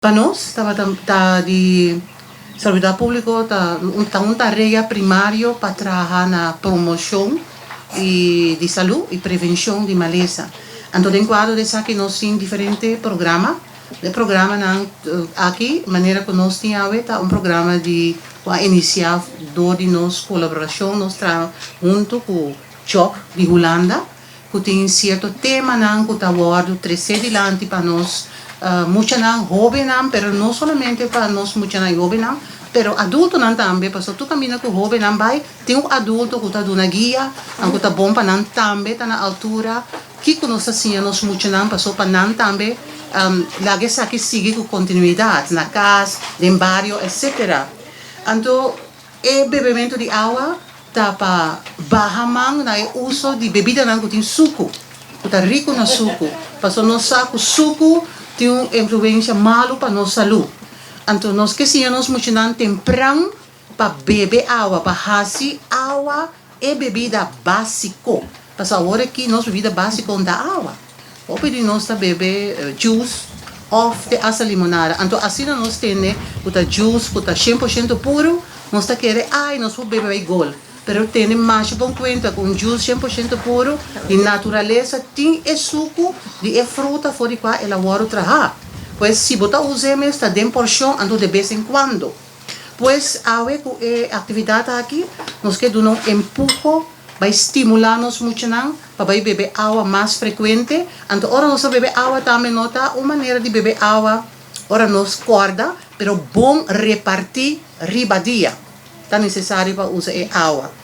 Pa nos, tabata ta di Salubridat Públiko ta un tarea primario pa traha na promoshon i di salú i prevenshon di malesa. Anto, den kuadro di esaki nos tin diferente programa. E programanan aki, manera ku nos tin awe, ta un programa di ku a inisiá dor di nos kolaborashon, nos traha huntu ku CHOC di Hulanda, ku tin sierto temanan ku ta wòrdu trese dilanti pa nos muchanan, hóbennan, pero no solamente pa nos muchanan i hóbennan, pero adultonan tambe, pasobra tur kaminda ku hóbennan bai, tin un adulto ku ta duna guia, ku ta bon pa nan tambe ta na altura, kiko nos ta siña nos muchanan, pasobra pa nan tambe laga esaki sigui ku kontinuidat, na kas, den bario, etc. Anto, e bebementu di awa ta pa baha man na e uso di bebidanan ku tin suku, ku ta riku na suku. Pasobra nos sa ku suku tin un influensia malu pa nos salú. Anto nos ke siña nos muchanan tempran pa bebe awa, pa hasi awa e bebida básiko. Pasobra awor aki nos bebida básiko no ta awa. Hopi di nos ta bebe juice òf te hasta limonada. Anto asina nos tende ku ta juice ku ta 100% puru, nos ta kere, ai, nos por bebe bai gol. Pero tene mas bon kuenta ku un juice 100% puru di naturalesa tin e suku di e fruta for di kua el a wòrdu traha. Pues si bo ta usa mes ta den porshon, anto de bes en cuando. Pues awe ku e aktividat aki, nos ke duna un empuho, bai stimulá nos muchanan pa bai bebe awa mas frekuente. Anto ora nos bebe awa tambe no ta un manera di bebe awa ora nos kòrda, pero bon repartí riba dia. Ta nesesario pa usa e awa.